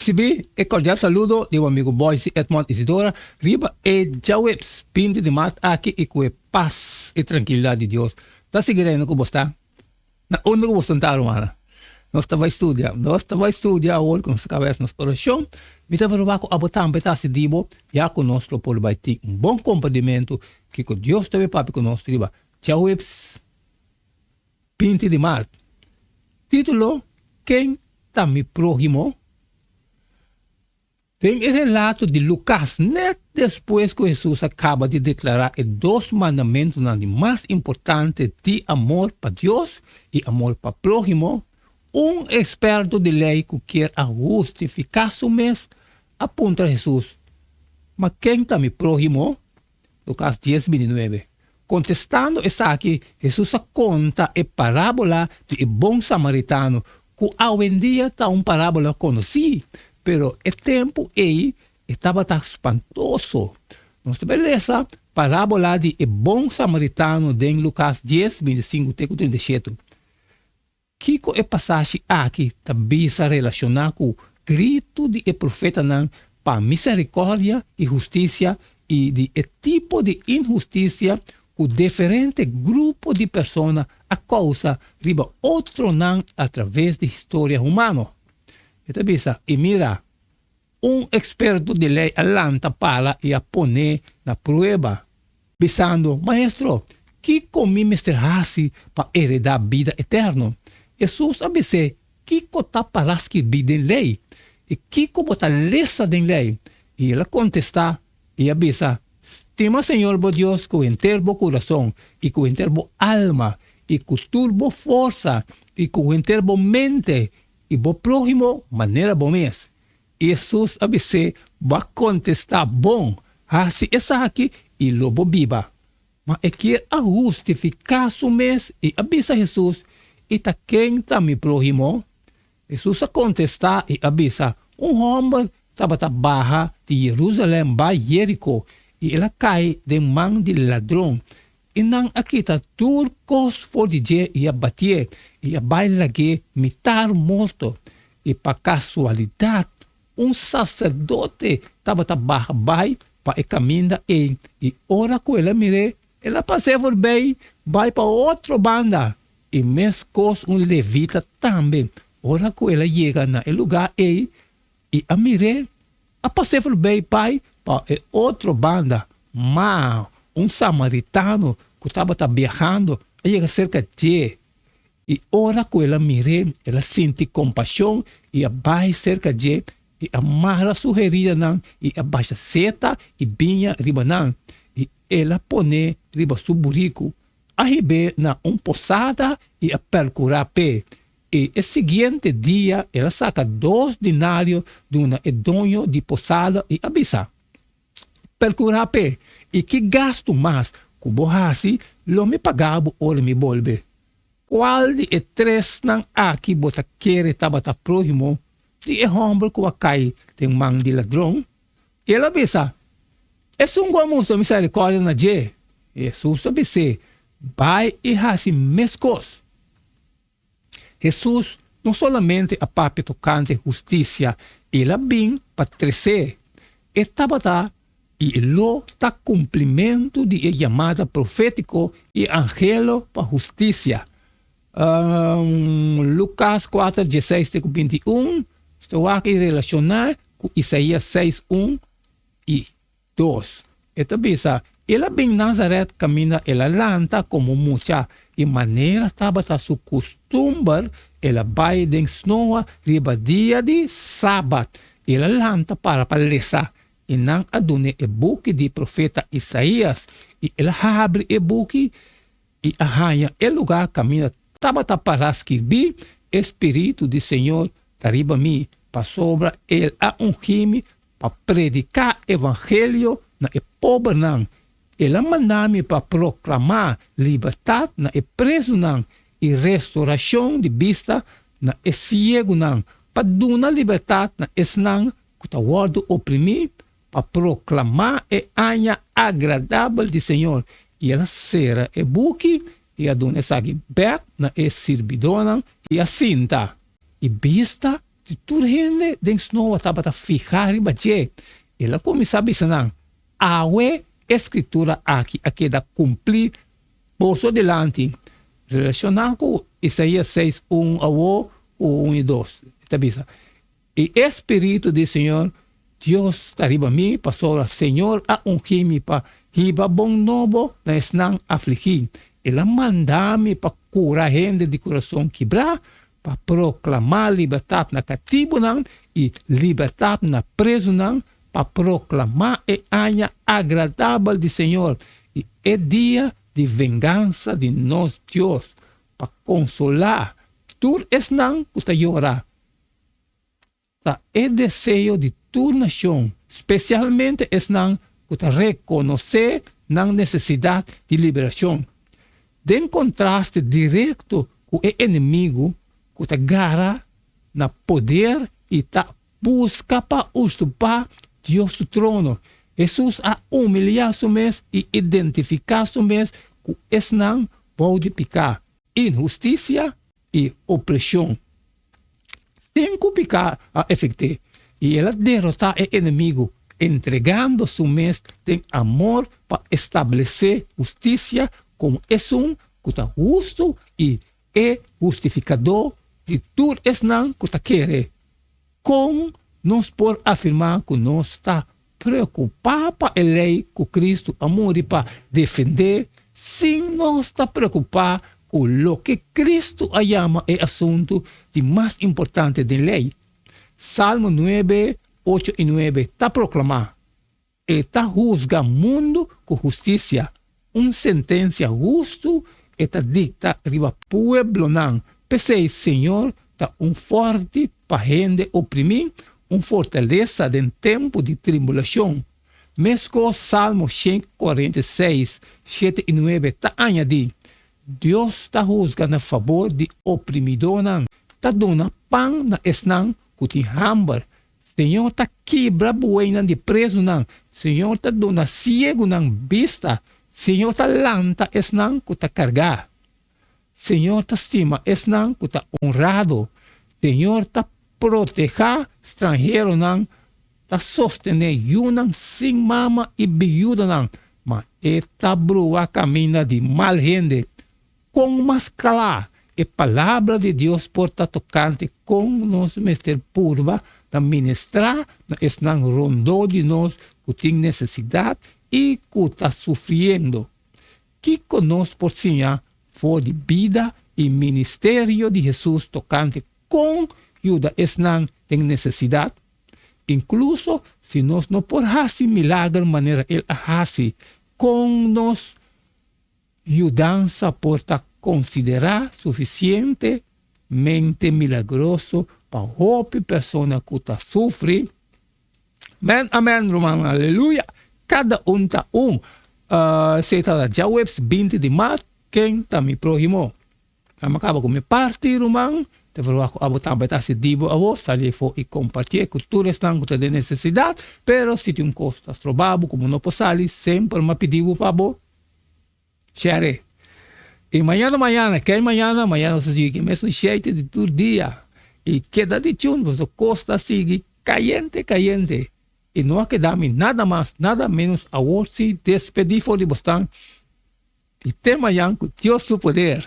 Ricibi e cordial saludo di bo amigo Boyce Edmond Isidora riba e djaweps 20 di maart aki y cu e paz y trankilidad di Dios ta sigui reina cu bo sta na unda cu bo sta rumannan. Nos ta bay studia, nos ta bay studia awor cu nos ta caba nos oracion. Mi ta verwagt cu abo tambe ta haci di bo ya cu nos lo por bay tin un bon comprendimento kico Dios ta bay papia cu nos riba djaweps 20 di maart. Título, Ken ta mi próhimo? Den e relato di Lukas, nèt despues ku Hesus a kaba di deklará e dos mandamentunan di mas importante di amor pa Dios i amor pa próhimo, un eksperto di lei ku kier a hustifiká su mes a puntra Hesus, Ma ken ta mi próhimo? Lukas dies bintinuebe. Kontestando esaki, Hesus a konta e parábola di e bon samaritano, ku awendia ta un parábola konosí, pero e tempu ei e tabata spantoso. Nos ta bai lesa parábola di e bon samaritano den Lukas dies, bintisinku te ku 37. Kiko e pasashi aki ta bisa relashoná ku gritu di e profetanan pa miserikòrdia i hustisia i di e tipo di inhustisia ku diferente grupo di persona a kousa riba otronan atraves di historia humano? E ta bisa, I mira, un eksperto di lei a lanta para i a pon'é na prueba, bisando, Maestro, kiko mi mester hasi pa heredá bida eterno? Hesus a bis'é, Kiko ta pará skirbí den Lei? I kiko bo ta lesa den Lei? I el a kontestá i a bisa, Stima Señor bo Dios ku henter bo kurason i ku henter bo alma i ku tur bo forsa i ku henter bo mente i bo próhimo manera bo mes. Hesus a bis'é, Bo a kontestá bon, hasi esaki i lo bo biba. Ma e kier a hustifiká su mes i a bisa Hesus, I ta ken ta mi próhimo? Hesus a kontestá i a bisa, Un hòmber tabata baha di Jerusalèm bai Jeriko i el a kai den man di ladron. I nan a kita tur kos for di dje i a batié i a bai lag'é mitar morto. I pa kasualidat un saserdote tabata baha bai pa e kaminda ei, i ora ku el a mir'é, el a pas'é forbei bai pa otro banda. I meskos un levita tambe, ora ku el a yega na e lugá ei i a mir'é, a pas'é forbei bai pa e otro banda. Ma un samaritano ku tabata biahando a yega serka dje, i ora ku el a mir'é, el a sinti kompashon i a bai serka dje i a mara su heridanan i a basha seta i biña riba nan, i el a pon'é riba su buriku, a hib'é na un posada i a perkurá p'e. I e siguiente dia el a saka dos dinario duna e doño di posada i a bisa, Perkurá p'e, i ki gastu mas ku bo hasi lo mi paga bo ora mi bolbe. Kual di e tresnan aki bo ta kere tabata próhimo di e hòmber ku a kai den man di ladron? I el a bisa, Esun ku a mustra miserikòrdia na dje. Hesus a bis'é, Bai i hasi meskos. Hesus no solamente a papia tokante hustisia, el a bin pa tres'é. E tabata i e lo ta kumplimentu di e yamada profétiko i anhelo pa hustisia. Lukas kuater dieseis te ku binti un, ta wak i relashoná ku Isaías seis un i dos. E ta bisa, El a bin Nazaret kaminda el a lanta komo mucha, i manera tabata su kustumber el a bai den snoa riba dia di sabat. El a lanta para pa lesa, i nan a dun'é e buki di profeta Isaías, i el a habri e buki i a haña e lugá kaminda tabata pará skirbí, E spiritu di Señor ta riba mi, pasobra el a ungí mi pa prediká evangelio na e pobernan. El a manda mi pa proklamá libertat na e prezunan i restorashon di bista na e siegunan, pa duna libertat na esnan ku ta wòrdu oprimí, pa proklamá e aña agradabel di Señor. I el a sera e buki i a duna esaki bèk na e sirbidónan i a sinta. I bista. di tur hende den snoa tabata fihá riba dje. El a kuminsá bisa nan, Awe e Skritura aki a keda kumplí boso dilanti. Relashoná ku Isaías seis, un awó ku un i dos, e ta bisa, I e Spiritu di Señor Dios ta riba mi, pasobra Señor a ungí mi pa hiba bon nobo na esnan afligí. El a manda mi pa kura hende di kurason kibrá, pa proklamá libertat na katibunan i libertat na prezunan, pa proklamá e aña agradabel di Señor i e dia di vengansa di nos Dios, pa konsolá tur esnan ku ta yora. Ta e deseo di tur nashon, spesialmente esnan ku ta rekonosé nan nesesidat di liberashon. Den kontraste direkto ku e enemigu ku ta gara na poder i ta buska pa usurpá Dios su trono, Hesus a humiliá su mes i identifiká su mes ku esnan bou di piká, inhustisia i opreshon. Sin ku piká a efekt'é, i el a derotá e enemigu, entregando su mes den amor pa establesé hustisia komo esun ku ta hustu i e hustifikadó di tur esnan ku ta kere. Kon nos por afirmá ku nos ta preokupá pa e lei ku Kristu a muri pa defendé sin nos ta preokupá ku loke Kristu a yama e asuntu di mas importante den lei? Salmo nuebe, ocho i nuebe ta proklamá, E ta husga mundu ku hustisia, un sentensia hustu e ta dikta riba pueblonan. P'esei Señor ta un fòrti pa hende oprimí, un fortalesa den tempu di tribulashon. Meskos Salmo 146, shete i nuebe ta añadí, Dios ta husga na fabor di oprimidónan, ta duna pan na esnan ku tin hamber. Señor ta kibra bueynan di prezunan, Señor ta duna siegunan bista, Señor ta lanta esnan ku ta kargá. Señor ta stima esnan ku ta onrado, Señor ta protehá stranheronan, ta sostené yunan sin mama i biudanan, ma e ta brua kaminda di mal hende. Kon mas kla e Palabra di Dios por ta tokante kon nos mester purba na ministrá na esnan rondó di nos ku tin nesesidat i ku ta sufriendo? Kiko nos por siña for di bida i ministerio di Hesus tokante kon yuda esnan den nesesidat? Inkluso si nos no por hasi milager manera el a hasi, kon nos yudansa por ta konsiderá sufisientemente milagroso pa hopi persona ku ta sufri? Amen, amen, ruman, aleluya. Kada un ta un. Esei ta djaweps binti di mart, ken ta mi próhimo? Nan a kaba ku mi parti, ruman. Ta verwagt ku abo tambe ta hasi di bo awor, sali afó i kompartié ku tur esnan ku ta den nesesidat. Pero si tin un kos ta stroba bo ku bo no por sali, semper mi a pidi bo pa bo share. I mañana mañana, kei mañana? Mañana nos ta sigui ku e mesun shete di tur dia. I keda di chun, pasobra kos ta sigui kayente kayente. I no a keda mi nada mas, nada ménos awor si despedí for di bosnan. I te mañan ku Dios su poder.